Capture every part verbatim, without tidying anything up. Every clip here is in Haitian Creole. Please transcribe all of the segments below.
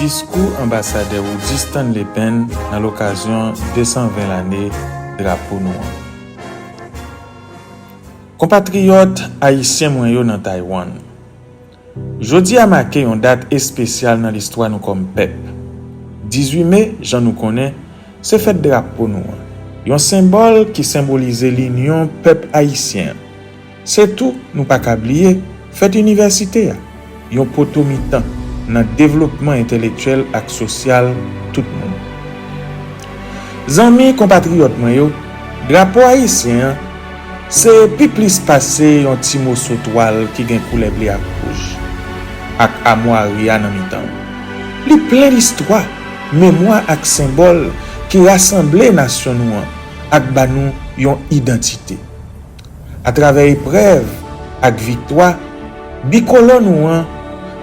Diskou Anbasadè Rudy Stanley Penn nan lokazyon de san ven lane drapo nou an. Konpatriyòt ayisyen mwen yo nan Taiwan, jodi a make yon dat espesyal nan listwa nou kòm pèp. Dizuit me, jan nou konnen, se fèt drapo nou an, yon senbòl ki senbolize linyon pèp ayisyen an. Se tou, nou pa ka bliye, fèt inivèsite a, yon poto mitan nan devlopman entelektyèl ak sosyal tout moun. Zanmi, konpatriyòt mwen yo, drapo ayisyen an, se pi plis pase yon ti moso twal ki gen koulè ble ak wouj, ak amwari a nan mitan l. Li plen listwa, memwa ak senbòl ki rasanble nasyon nou an ak ba nou yon idantite. Atravè eprèv ak viktwa, bikolò nou an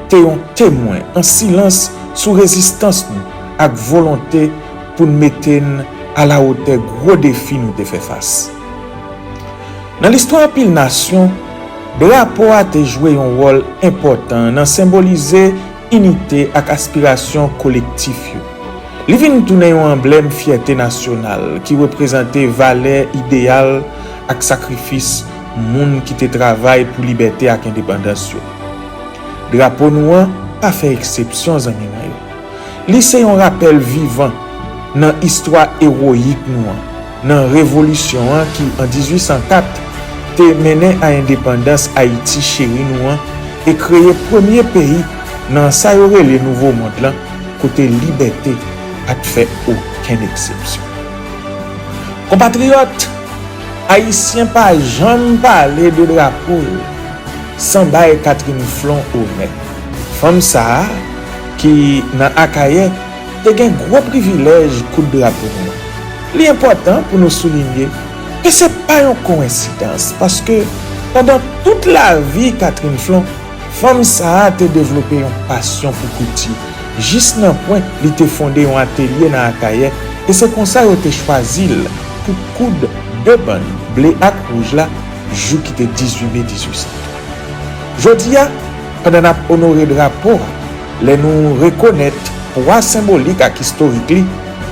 te yon temwen an silans sou rezistans nou ak volonte pou n mete n alawotè gwo defi nou te fè fas. Nan listwa anpil nasyon, drapo a te jwe yon wòl enpòtan nan senbolize inite ak aspirasyon kolektif yo. Li vin tounen yon anblèm fyète nasyonal ki reprezante valè, ideyal ak sakrifis moun ki te travay pou libète ak endepandans yo. Drapo nou an pa fè eksepsyon, zanmi mwen yo. Li se yon rapèl vivan nan istwa ewoyik nou an, nan revolisyon an ki, an dizuit san kat, te mennen a endepandans Ayiti cheri nou an e kreye premye peyi nan sa yo rele Nouvo Mond lan, kote libète pa t fè okenn eksepsyon. Konpatriyòt, Ayisyen pa janm pale de drapo l san bay Catherine Flon onè. Fanm sa a, ki nan Akayè, te gen gwo privilèj koud drapo nou an. Li enpòtan pou nou soulinye ke se pa yon kowensidans, paske pandan tout lavi Catherine Flon, fanm sa a te devlope yon pasyon pou kouti, jis nan pwen li te fonde yon atelye nan Akayè, e se konsa yo te chwazi l pou koud de bann ble ak wouj la, jou ki te dizuit me dizuit san twa. Jodi a, pandan n ap onore drapo a, lè nou rekonèt pwa senbolik ak istorik li,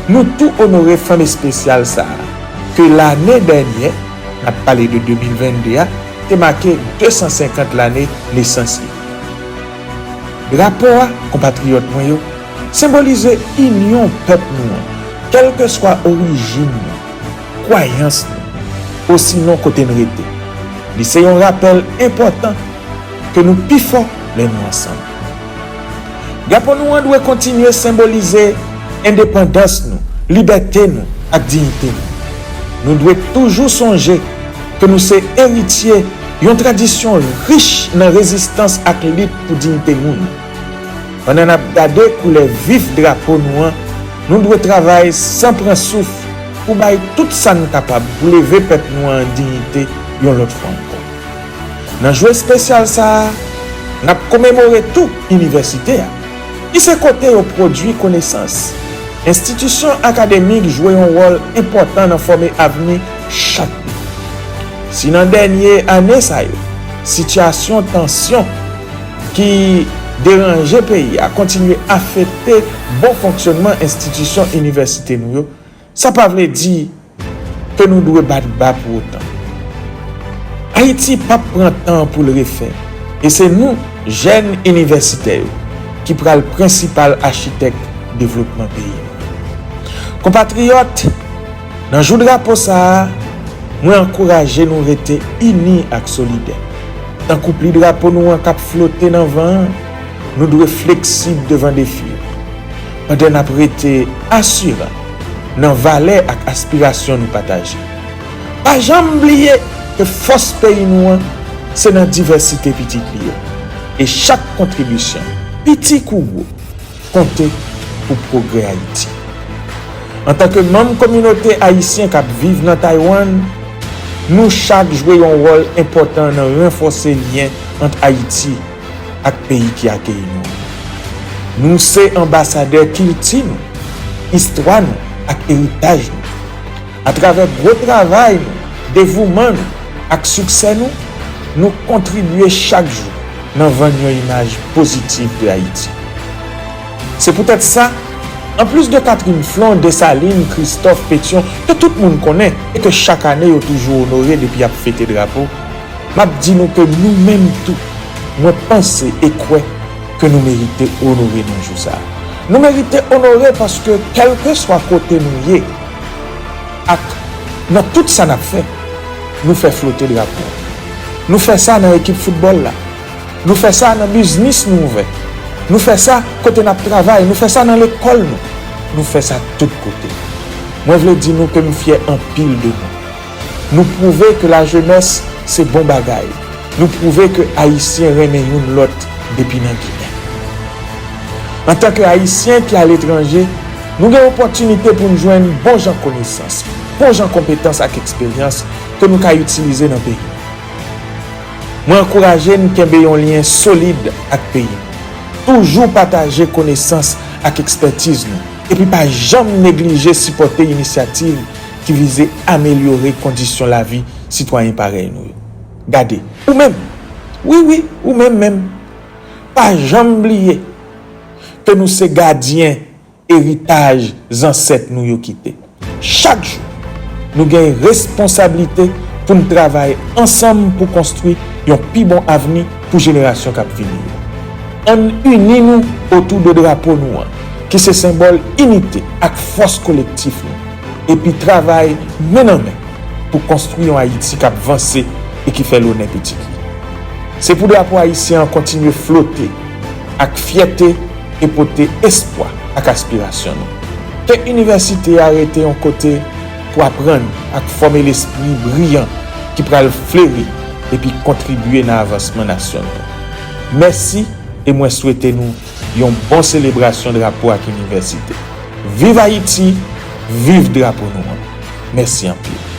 nou tou onore fanm espesyal sa a, ke lane dènyè, n ap pale de de mil vennde a, te make de san senkant lane nesans li. Drapo a, konpatriyòt mwen yo, senbolize inyon pèp nou an, kèlkeswa orijin nou, kwayans nou, osinon kote n rete. Li se yon rapèl enpòtan ke nou pi fò lè nou ansanm. Drapo nou an dwe kontinye senbolize endepandans nou, libète nou ak diyite nou. Nou dwe toujou sonje ke nou se eritye yon tradisyon rich nan rezistans ak lit pou diyite moun. Pandan n ap gade koulè vif drapo nou an, nou dwe travay san pran souf pou bay tout sa n kapab pou leve pèp nou an an diyite yon lòt fwa ankò. Nan jou espesyal sa a, n ap komemore tou inivèsite a, ki se kote yo pwodui konesans. Enstitisyon akademik jwe yon wòl enpòtan nan fòme avni chak moun. Si nan dènye ane sa yo, sitiyasyon tansyon ki deranje peyi a kontinye afekte bon fonksyònman enstitisyon inivèsite nou yo, sa pa vle di ke nou dwe bat ba pou otan. Ayiti p ap pran tan pou l refè, e se nou, jèn inivèsitè yo, ki pral prensipal achitèk devlopman peyi nou. Konpatriyòt, nan jou drapo sa a, mwen ankouraje nou rete ini ak solidè. Tankou pli drapo nou an k ap flote nan van an, nou dwe fleksib devan defi yo, pandan n ap rete asiran nan valè ak aspirasyon nou pataje. Pa janm bliye ke fòs peyi nou an se nan divèsite pitit li yo, e chak kontribisyon, piti kou gwo, konte pou pwogrè Ayiti. Antanke manm kominote ayisyen k ap viv nan Taiwan, nou chak jwe yon wòl enpòtan nan ranfòse lyen ant Ayiti ak peyi ki akeyi nou. Nou se anbasadè kilti nou, istwa nou ak eritaj nou. Atravè gwo travay nou, devouman nou ak siksè nou, nou kontribye chak jou nan vann yon imaj pozitif de Ayiti. Se poutèt sa, anplis de Catherine Flon, Desalin, Kristòf, Petyon, ke tout moun konnen e ke chak ane yo toujou onore depi y ap fete drapo, m ap di nou ke nou menm tou, mwen panse e kwè ke nou merite onore nan jou sa a. Nou merite onore paske kèlkeswa kote nou ye ak nan tout sa n ap fè, nou fè flote drapo. Nou fè sa nan ekip foutbòl la. Nou fè sa nan biznis nou ouvè. Nou fè sa kote n ap travay. Nou fè sa nan lekòl nou. Nou fè sa tout kote. Mwen vle di nou ke m fyè anpil de nou. Nou pwouve ke lajenès se bon bagay. Nou pwouve ke Ayisyen renmen youn lòt depi nan Ginen. Antanke Ayisyen ki aletranje, nou gen opòtinite pou n jwenn bon jan konesans, bon jan konpetans ak eksperyans ke nou ka itilize nan peyi nou. Mwen ankouraje n kenbe yon lyen solid ak peyi nou. Toujou pataje konesans ak ekspètiz nou, epi pa janm neglije sipòte inisyativ ki vize amelyore kondisyon lavi sitwayen parèy nou yo. Gade, ou menm, wi, wi, ou menm menm, pa janm bliye ke nou se gadyen eritaj zansèt nou yo kite. Chak jou, nou gen responsablite pou n travay ansanm pou konstwi yon pi bon avni pou jenerasyon k ap vini yo. Ann ini nou otou de drapo nou an, ki se senbòl inite ak fòs kolektif nou, epi travay men nan men pou konstwi yon Ayiti k ap vanse e ki fè lonè pitit li. Se pou drapo ayisyen an kontinye flote ak fyète e pote espwa ak aspirasyon nou. Ke inivèsite a rete yon kote pou aprann ak fòme lespri briyan ki pral fleri epi kontribye nan avansman nasyon nou. Mèsi e mwen swete nou yon bon selebrasyon drapo ak inivèsite. Viv Ayiti, viv drapo nou an. Mèsi anpil.